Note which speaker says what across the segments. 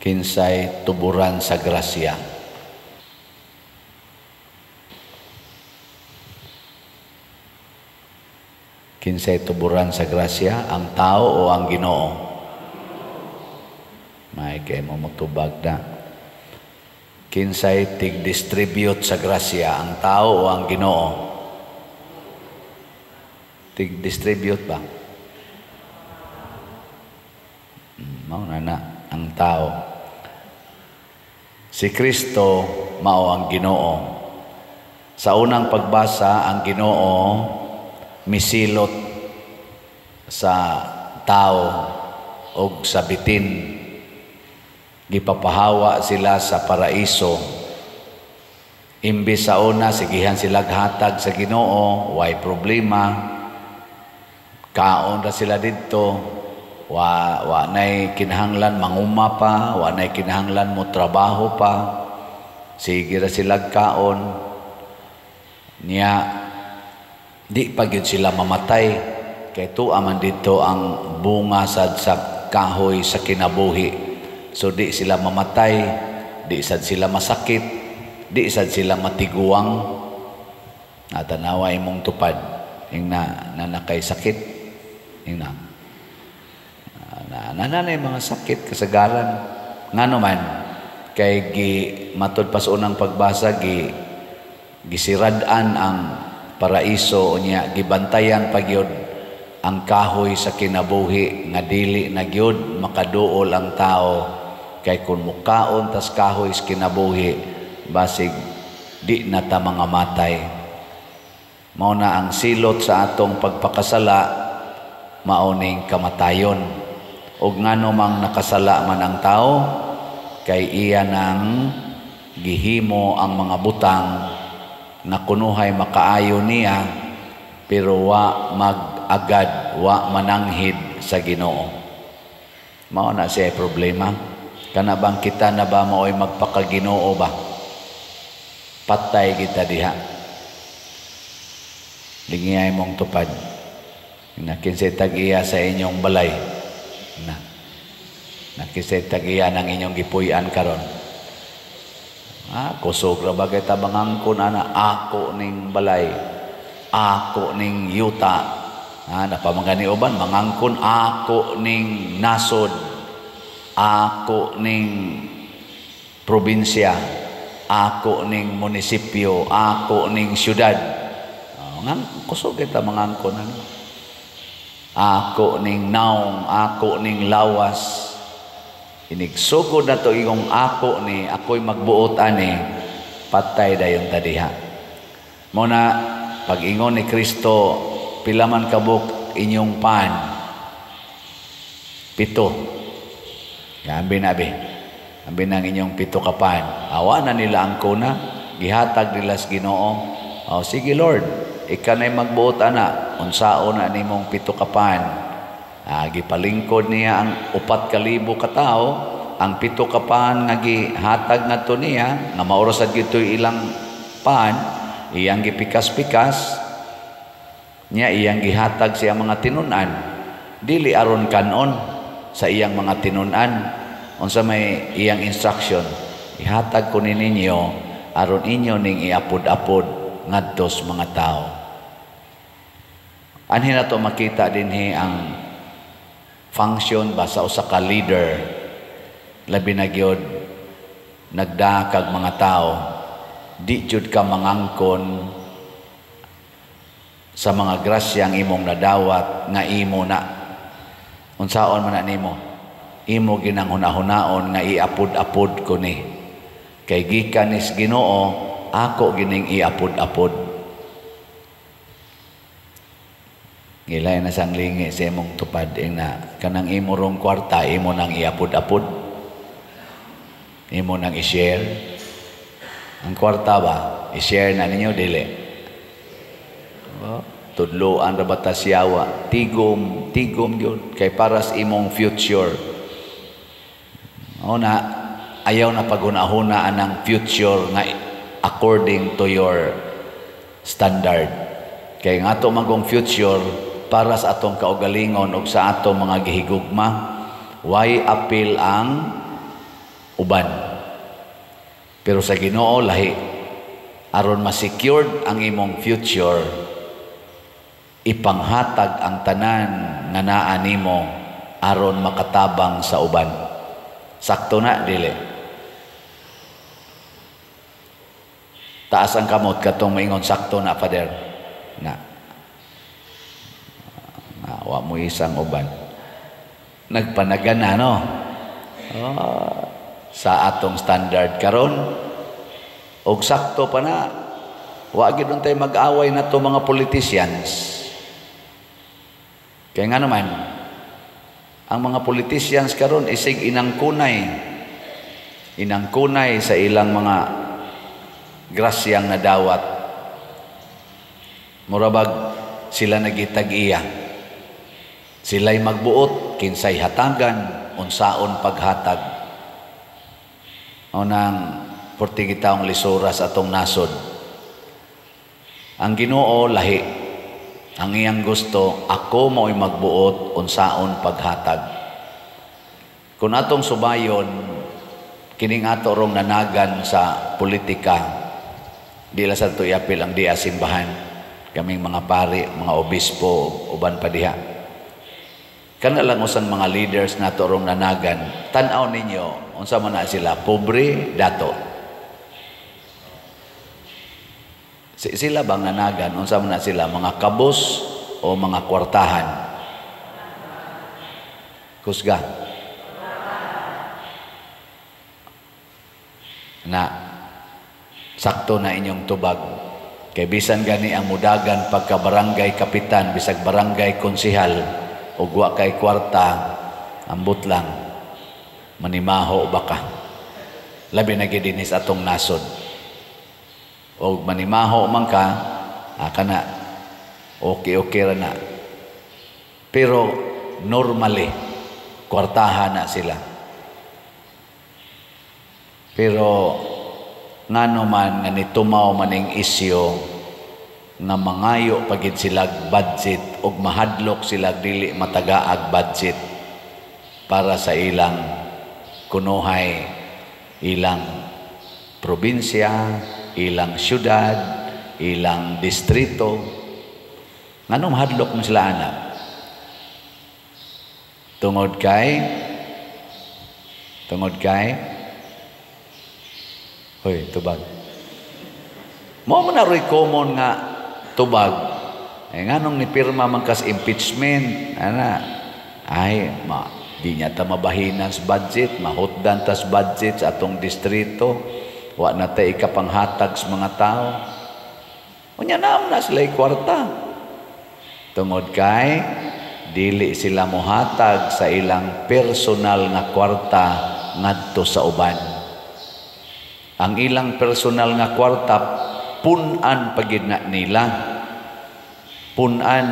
Speaker 1: Kinsay tuburan sa grasya? Kinsay tuburan sa grasya? Ang tao o ang Ginoo? May kay mo motubag na. Kinsay tig-distribute sa grasya? Ang tao o ang Ginoo? Tig-distribute ba? Mao na na ang tao. Si Kristo mao ang Ginoo. Sa unang pagbasa, ang Ginoo misilot sa tao og sa bitin. Gipapahawa sila sa paraiso. Imbis sa una sigihan sila hatag sa Ginoo, way problema. Kaon ra sila didto. Wa nay kinahanglan manguma pa, wa nay kinahanglan mo trabaho pa. Sige ra sila kaon. Nya di pa gyud sila mamatay kay tuwa man didto ang bunga sad sa kahoy sa kinabuhi. So di sila mamatay, di sad sila masakit, di sad sila matiguang. Natanawa imong tupad ingna na nakay sakit ingna nananay mga sakit kasagaran. Ngano man kay gi matud pa sa unang pagbasa, gi gisirad-an ang paraiso unya gibantayan pa gyud ang kahoy sa kinabuhi nga dili na gyud makaduol ang tao kay kun mukaon tas kahoy sa kinabuhi basig di na ta mga matay. Mao na ang silot sa atong pagpakasala mao ning kamatayon. Og ngano mang nakasala man ang tao kay iya nang gihimo ang mga butang na kunuhay makaayo niya pero wa mag-agad, wa mananghid sa Ginoo. Mao na siya problema. Kana bang kita na ba mao'y magpakaginoo ba? Patay kita diha. Lingiyay mong tupad. Nakinsay tag-iya sa inyong balay. Na. Nakinsay tag-iya ng inyong gipuy-an karon. Ah, kusog ra ba kay tabangangkon ana, ako ning balay, ako ning yuta. Ah, napamangani uban mangangkon ako ning nasod, ako ning probinsya, ako ning munisipyo, ako ning syudad. Oh, ngang kusog kay tabangangkon ano. Ako ning naong, ako ning lawas. Inigsugod na to ingong ako ni, ako'y magbuot ani, patay dayon tadiha. Mao na pag-ingon ni Kristo, pila man kabuk inyong pan? 7. Ambi na be. Ambi na ang inyong 7 ka pan. Awa na nila ang kuna, gihatag nila sa Ginoo. Oh, sige Lord, ika na'y magbuot ana, unsaon na nimong 7 ka pan. Ah, gipalingkod niya ang 4,000 ka tawo, ang 7 ka pan nga gihatag ngadto niya, nga maoras sad gitoy ilang pan, iyang gipikas-pikas niya, iyang gihatag siya mga tinun-an. Dili aron kanon sa iyang mga tinun-an. Unsa may iyang instruction? Ihatag ko ni ninyo aron inyo ning iapod-apod ngadto sa mga tawo. Anhi na to makita dinhi ang function ba sa usa ka leader, labi na gyud nagdakag mga tao, di jud ka mangangkon sa mga grasyang imong nadawat nga imo na. Unsaon man na nimo, imo ginang hunahunaon nga iapod-apod ko ni, kay gikan nis Ginoo, ako gining iapod-apod. Ngilay na sang lingi sa imong tupad ing na kanang imo rong kwarta imo nang iapod-apod, imo nang i-share. Ang kwarta ba i-share na ninyo dili? Oh, tudloan ra ba ta siyawa, tigom tigom gyud kay para sa imong future. O na ayaw na paghuna-huna anang future nga according to your standard. Kay nga ato magong future para sa atong kaugalingon ug sa atong mga gihigugma, why appeal ang uban. Pero sa Ginoo lahi, aron ma-secured ang imong future, ipanghatag ang tanan nga naa nimo aron makatabang sa uban. Sakto na dili? Taas ang kamot katong maingon sakto na, Father. Na. Na wa mo isang uban. Nagpanagan na, no? Oh, sa atong standard karon og sakto pa na, wa gid untay mag-away na to mga politicians. Kaya nga naman ang mga politicians karon isig inangkunay, inangkunay sa ilang mga grasyang nadawat. Murabag sila nagitag-iya. Sila'y magbuot kinsay hatagan, unsaon paghatag. O nang porti gitaong lisura sa atong nasod. Ang Ginoo lahi. Ang iyang gusto, ako mao'y magbuot unsaon paghatag. Kung atong subayon kining ato rong nanagan sa politika, di lang sa ato iapil ang diya simbahan, kaming mga pari, mga obispo, uban pa diha. Kana lang usang mga leaders nato rong nanagan, tan-aw ninyo unsa man na sila, pobre, dato. Sila bang nanagan, unsa man na sila, mga kabos o mga kwartahan? Kusga. Na sakto na inyong tubag. Kay bisan gani ang mudagan pagka barangay kapitan, bisag barangay konsihal, ug wa kay kwarta, ambot lang manimaho baka. Labi na gid dinhi sa atong nasod. Og manimaho man ka, kana okay okay ra na. Pero normally kwartahan na sila. Pero ngano man nga nitumaw maning isyo nga mangayo pagid sila budget og mahadlok sila dili matagaag budget para sa ilang kunuhay, ilang probinsya, ilang syudad, ilang distrito. Ngano mahadlok mo sila ana? Tungod kay hoy, tubag. Mao man na ro'y common nga tubag. Eh, nganong nipirma man kas impeachment, ana, ay, di niya ta mabahinan sa budget, mahutdan tas budget sa atong distrito, wa na ta ikapanghatag sa mga tao. Unya naam na sila kwarta. Tungod kay dili sila mohatag sa ilang personal nga kwarta ngadto sa uban. Ang ilang personal nga kwarta pun-an pagid na nila. Pun-an.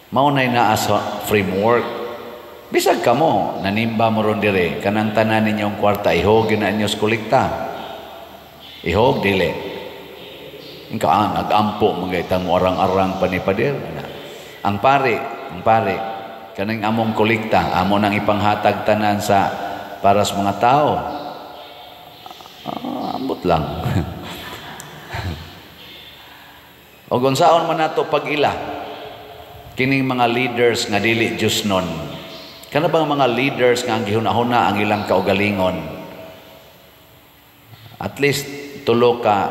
Speaker 1: Mao nay naa sa framework. Bisag kamo nanimba mo ron dire, kanang tanan ninyong kwarta ihog na inyo sa kolekta. Ihog dili. Inka nagampo mga itang mo arang-arang pa ni pader. Ang pare kanang among kolekta, amo nang ipanghatag tanan sa para sa mga tao. Ambot lang. O unsaon man nato pag-ila kining mga leaders nga dili Diyos nun. Kana bang mga leaders nga ang gihuna-huna ang ilang kaugalingon? At least tulo ka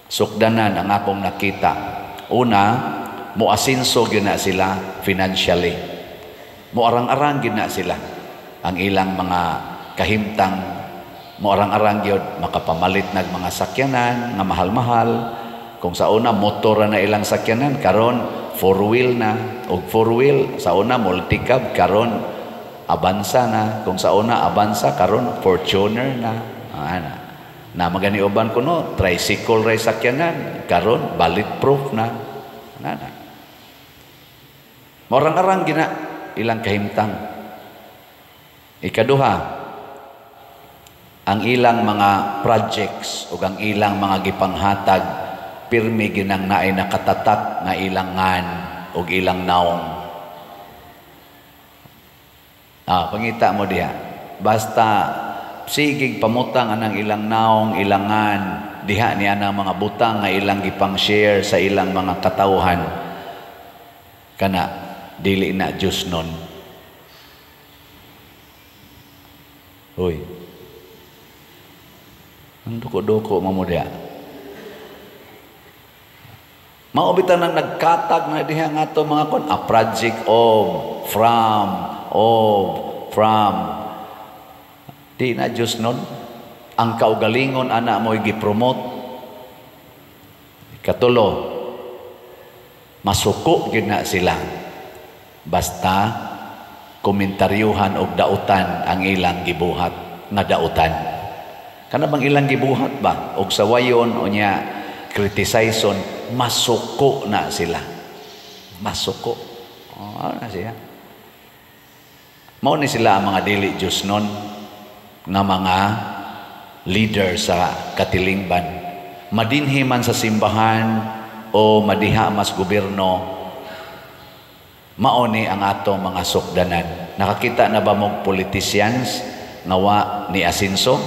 Speaker 1: sukdanan ang akong nakita. Una, moasinso gyud na sila financially. Moarang-arang gyud na sila ang ilang mga kahimtang. Moarang-arang gyud makapamalit nag mga sakyanan nga mahal-mahal. Kung sa una motor na ilang sakyanan, karon four wheel na, og four wheel sa una multicab, karon Avanza na. Kung sa una Avanza, karon Fortuner na. Ana. Na magani uban kuno tricycle ray sakyanan, karon bulletproof na. Ana. Moarang-arang gina ilang kahimtang. Ikaduha, ang ilang mga projects ug ang ilang mga gipanghatag pirmi ginang naay nakatatak nga ilang ngan ug ilang naong. Pangita mo diha. Basta sigig pamutang anang ilang naong ilangan diha ni anang mga butang nga ilang gipang share sa ilang mga katawhan, kana dili na Diyos nun. Hoy, ang duko-duko mo diha. Mao bitaw nang nagkatag na diha nga ato mga kon, a project of, from, of, from. Di na Diyos nun. Ang kaugalingon ana mo'y gipromote. Katulo, masuko gyud na sila. Basta komentaryuhan og dautan ang ilang gibuhat nga dautan. Kana bang ilang gibuhat ba? Og sawayon o niya criticizeon, masuko na sila. Masuko. Oh, na siya. Mao ni sila ang mga dili Diyos nun nga mga leader sa katilingban. Madinhi man sa simbahan o madiha mas gobyerno, mao ni ang atong mga sukdanan. Nakakita na ba mong politicians nga wa ni asinso?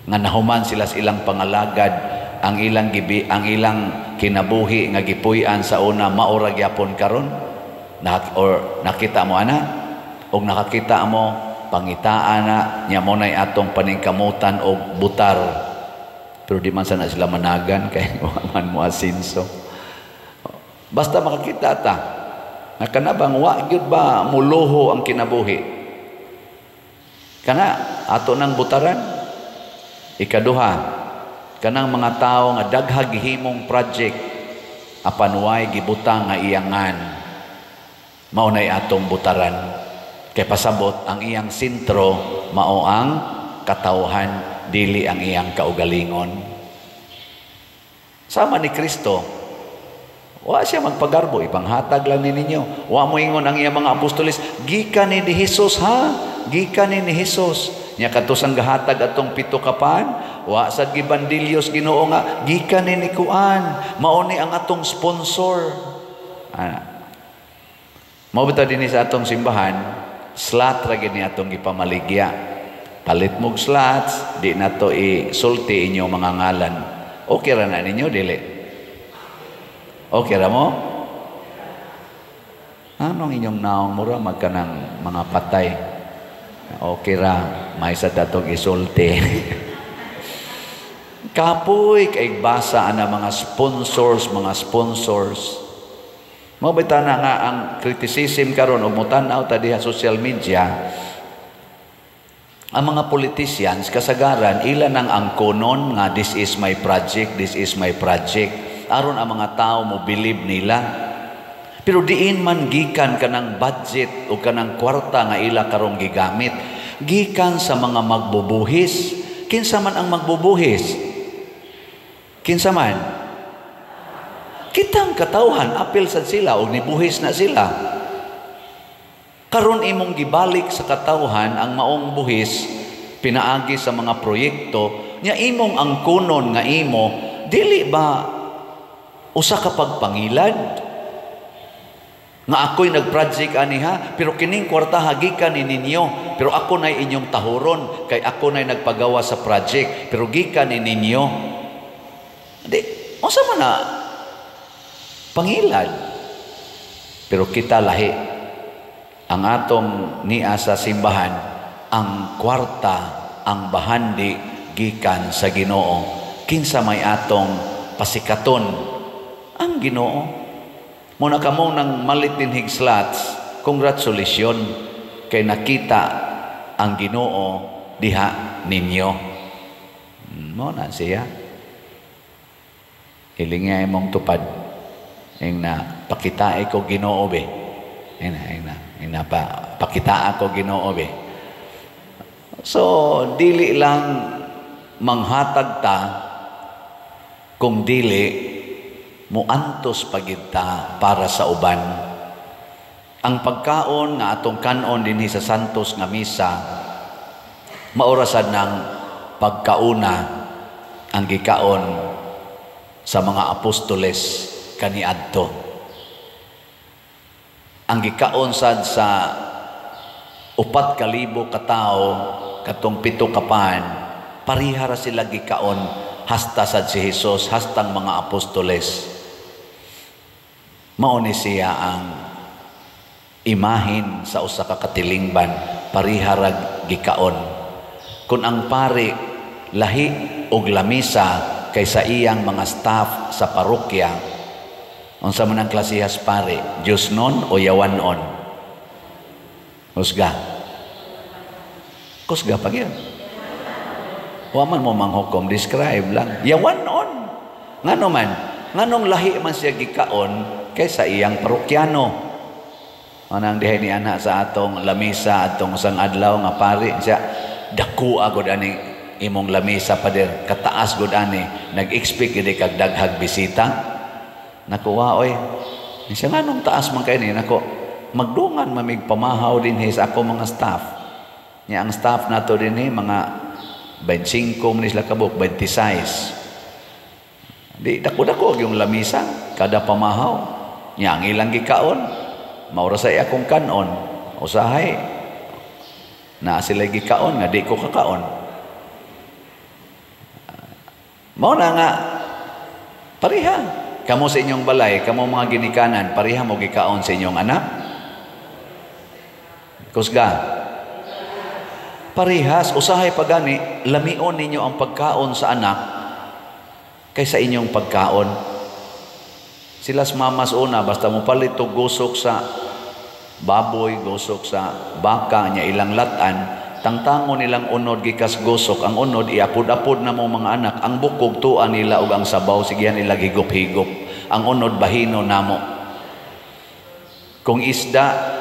Speaker 1: Nga nahuman sila sa ilang pangalagad, ang ilang gibi, ang ilang kinabuhi nga gipuy-an sa una mao ra gyapon karon? Or nakita mo ana? Og nakakita mo, pangitaan na nya mo nay atong paningkamutan og butar. Pero di man sana sila managan kay wa man mo asinso. Basta makakita ta nga kana bang wa gyud ba muluho ang kinabuhi, kana ato nang butaran. Ikaduha, kanang mga tawo nga daghag gihimong project apan way gibutang nga iyangan, mao nay atong butaran. Kay pasabot ang iyang sentro mao ang katawhan, dili ang iyang kaugalingon. Sama ni Kristo, wa siya magpagarbo, ipanghatag lang ni ninyo. Wa mo ingon ang iyang mga apostoles, gikan ni Jesus ha, gikan ni Jesus. Nya kadto sang gahatag atong 7 ka pan, wa sad gibandilyos Ginoo nga gikan ni kuan, mao ni ang atong sponsor. Ana. Mao bitaw dinhi sa atong simbahan, slot ra gyud ni atong gipamaligya. Palit mog slots, di na to isulti inyong mga ngalan. Okay ra na ninyo dili? Okay ra mo? Anong inyong naong mura magkanang mga patay? Okay ra, may sa datong isulti. Kapoy kay basa ana mga sponsors, mga sponsors. Mao bitaw na nga ang criticism karon og motan-aw ta diha social media. Ang mga politicians kasagaran ila nang angkonon nga this is my project, this is my project. Aron ang mga tao mo believe nila. Pero diin man gikan kanang budget o kanang kwarta nga ila karong gigamit, gikan sa mga magbubuhis. Kinsa man ang magbubuhis? Kinsa man? Kitang katawhan, apil sad sila og nibuhis na sila. Karon imong gibalik sa katawhan ang maong buhis pinaagi sa mga proyekto nya imong angkonon nga imo, dili ba usa ka pagpangilad? Nga ako'y nag-project aniha, pero kining kwarta gikan ni ninyo, pero ako na'y inyong tahuron, kay ako na'y nagpagawa sa project, pero gikan ni ninyo. Di, unsa man na pangilad? Pero kita lahi. Ang atong niya sa simbahan, ang kwarta, ang bahandi gikan sa Ginoo. Kinsa may atong pasikaton? Ang Ginoo. Muna kamo nang malit dinhig slots, congratulations kay nakita ang Ginoo diha ninyo. Mo na siya. Hilinga imong tupad. Ing na pakitae ko Ginoo be. Ing na pa pakitaa ko Ginoo be. So dili lang manghatag ta kung dili muantos pagid ta para sa uban. Ang pagkaon nga atong kanon dinhi sa Santos nga misa, maorasan ng pagkauna ang gikaon sa mga apostoles kaniadto. Ang gikaon sad sa 4,000 ka tawo, katong 7 ka pan, pareha ra sila gikaon hasta sad si Jesus, hastang mga apostoles. Mao ni siya ang imahin sa usa ka katilingban, pareha ra gikaon. Kung ang pari lahi og lamisa kaysa iyang mga staff sa parokya, unsa man ang klasehas pari, Diyosnon o yawanon? Husga. Kusga pa gyud. Wa man mo manghukom, describe lang. Yawanon. Ngano man? Nganong lahi man siya gikaon kaysa iyang parokyano? Anang dihay ni ana sa atong lamisa atong usang adlaw nga pari siya, "Dako gud ani imong lamisa, pader, kataas gud ani, nag-expect gid kag daghag bisita." Nakuha oy. Siya, "Nganong taas man kay ni?" "Nako, magdungan mamig pamahaw dinhi sa ako mga staff." Nya ang staff nato dinhi mga 25 man sila kabuk, 26. Di dako-dako yung lamisa kada pamahaw. Nya ang ilang gikaon mao ra sa akong kanon. Usahay na sila gikaon nga di ko kakaon. Mao na nga pareha kamo sa inyong balay, kamo mga ginikanan, pareha mo gikaon sa inyong anak? Kusga. Parehas, usahay pagani, lamion ninyo ang pagkaon sa anak kaysa inyong pagkaon. Sila mamas una, basta mo palit og gusok sa baboy, gusok sa baka, nya ilang latan, tangtangon nilang unod gikas gusok, ang unod iapod-apod na mo mga anak, ang bukog tuan nila ug ang sabaw sigihan nila higop-higop. Ang unod bahino namo. Kung isda,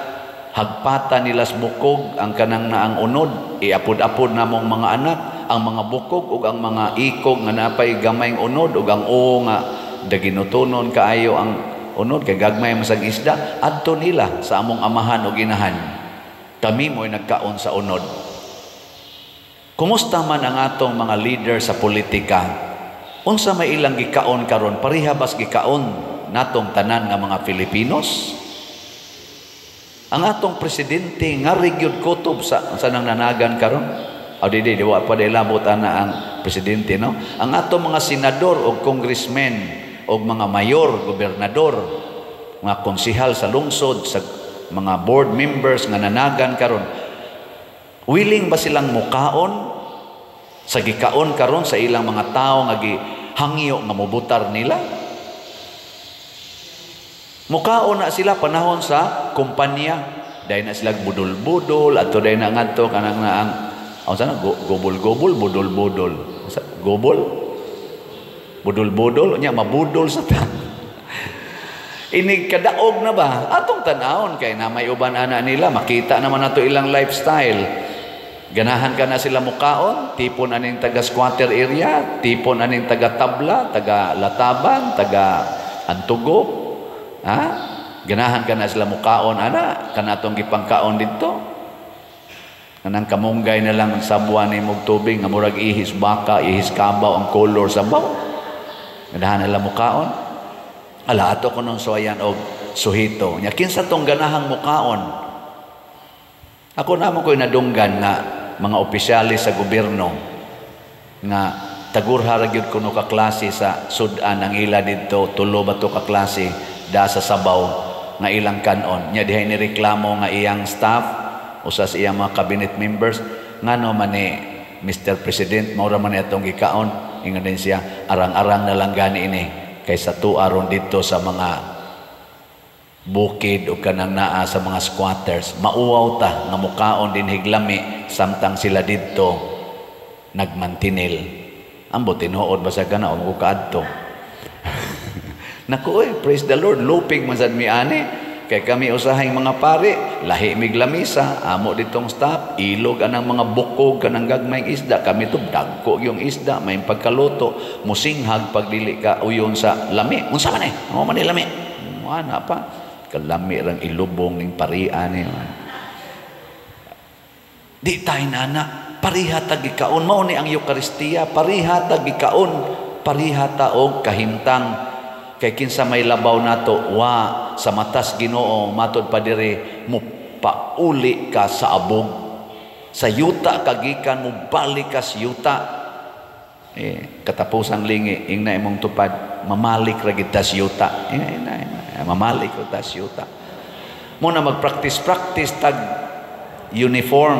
Speaker 1: hagpata nila sa bukog ang kanang naang unod, iapod-apod namong mga anak ang mga bukog ug ang mga ikog nga napay gamayng unod ug ang o nga daginutunon kaayo ang unod kay gagmay man sang isda, adto nila sa among amahan ug inahan. Kami mo'y nagkaon sa unod. Kumusta man ang atong mga leader sa politika? Unsa may ilang gikaon karon? Pareha bas gikaon natong tanan nga mga Filipinos? Ang atong presidente nga gyud kutob sa nang nanagan karon. O di di wa pa labot ana ang presidente, no. Ang atong mga senador o congressmen o mga mayor, gobernador, mga konsihal sa lungsod, sa mga board members nga nanagan karon, willing ba silang mukaon sa gikaon karon sa ilang mga tao nga gihangyo nga mobutar nila? Mukaon na sila panahon sa kumpanya, dahil na sila budol-budol ato, dahil na ngadto kanang na ang sana gobol-gobol, budol-budol, gobol, budol-budol, nya mabudol sa ta. Inig kadaog na ba atong tanawon kay na may uban ana nila, makita naman nato ilang lifestyle. Ganahan ka na sila mukaon, tipon aning taga squatter area, tipon aning taga tabla, taga lataban, taga antugok. Ha? Ganahan ka na sila mukaon ana kanatong gipangkaon didto. Kanang kamunggay na lang sabwa ni mog tubig nga murag ihis baka, ihis kabaw ang color sabaw. Ganahan nila mukaon. Ala, ato ko nung suwayan og suhito. Nya kinsa tong ganahang mukaon? Ako namo ko'y nadunggan nga mga opisyalis sa gobyerno nga tagurha ra gyud kuno ka klase sa sud-an ang ila didto, tulo ba to ka klase da sa sabaw nga ilang kanon. Nya dihay ni reklamo nga iyang staff usa sa iyang mga cabinet members, "Ngano man ni Mr. President, mao ra man ni atong gikaon?" Ingon din siya, "Arang-arang na lang gani ini kaysa tuaron didto sa mga bukid o kanang naa sa mga squatters. Mauwaw ta nga mukaon din higlami samtang sila didto nagmantinil." Ambot tinuod ba sa kana og kaadto. Naku oy, praise the Lord, lupig man sad mi ani. Kay kami usahay mga pare, lahi mig lamisa, amo ditong staff, ilog anang mga bukog kanang gagmayng isda, kami to dagko yung isda, may pagkaluto, musinghag pag dili ka uyon sa lami. Unsa man eh? Mo man ni lami. Ana pa. Kalami rang ilubong ning parian ni. Di tayo nana, pariha ta gikaon, mao ni ang Eukaristiya, pariha ta gikaon, pariha ta og kahimtang. Kay kinsa may labaw nato, wa sa matas Ginoo, matod pa diri mo Pauli ka sa abog. Sa yuta ka gikan, mo balik ka sa yuta. Eh, katapusang lingi, ingna imong tupad, mamalik ra gid ta sa yuta. Eh, ingna, ingna, mamalik ra ta sa yuta. Mao na magpractice-practice tag uniform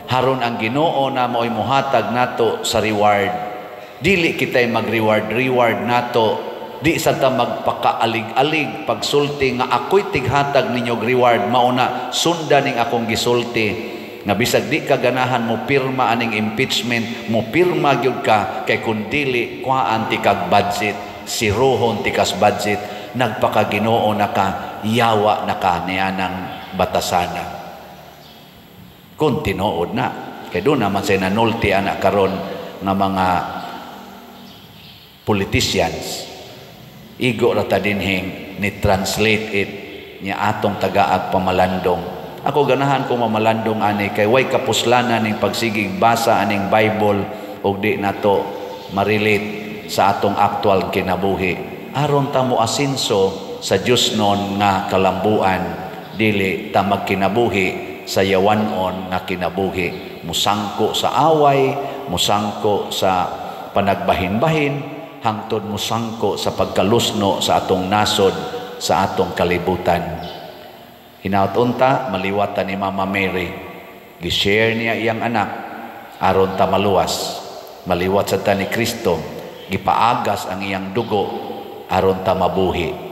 Speaker 1: haron ang Ginoo na mao'y muhatag nato sa reward. Dili kitay mag-reward reward nato. Di sa ta magpakaalig-alig pagsulti nga ako'y tighatag ninyo reward, mao na sundan ning akong gisulti nga bisag di ka ganahan mo pirma aning impeachment, mo pirma gyud ka kay kun dili, kuhaan ti kag budget, siruhon ti kas budget. Nagpakaginoo na ka, yawa na ka nianang batasana kung tinuod na, kay doon naman say nanulti ana karon nga mga politicians. Igo ra ta dinhing ni translate it niya atong tagaag pamalandong. Ako, ganahan ko mamalandong ani kay way kapuslanan ning pagsigig basa aning Bible ug di nato ma-relate sa atong aktual kinabuhi, aron ta mo asinso sa Dios non nga kalambuan, dili ta magkinabuhi sa yawanon nga kinabuhi, musangko sa away, musangko sa panagbahin-bahin, hangtod musangko sa pagkalusno sa atong nasod, sa atong kalibutan. Hinaut unta maliwatan ni Mama Mary. Gi-share niya iyang anak aron ta maluwas. Maliwat sa ta ni Kristo, gipaagas ang iyang dugo aron ta mabuhi.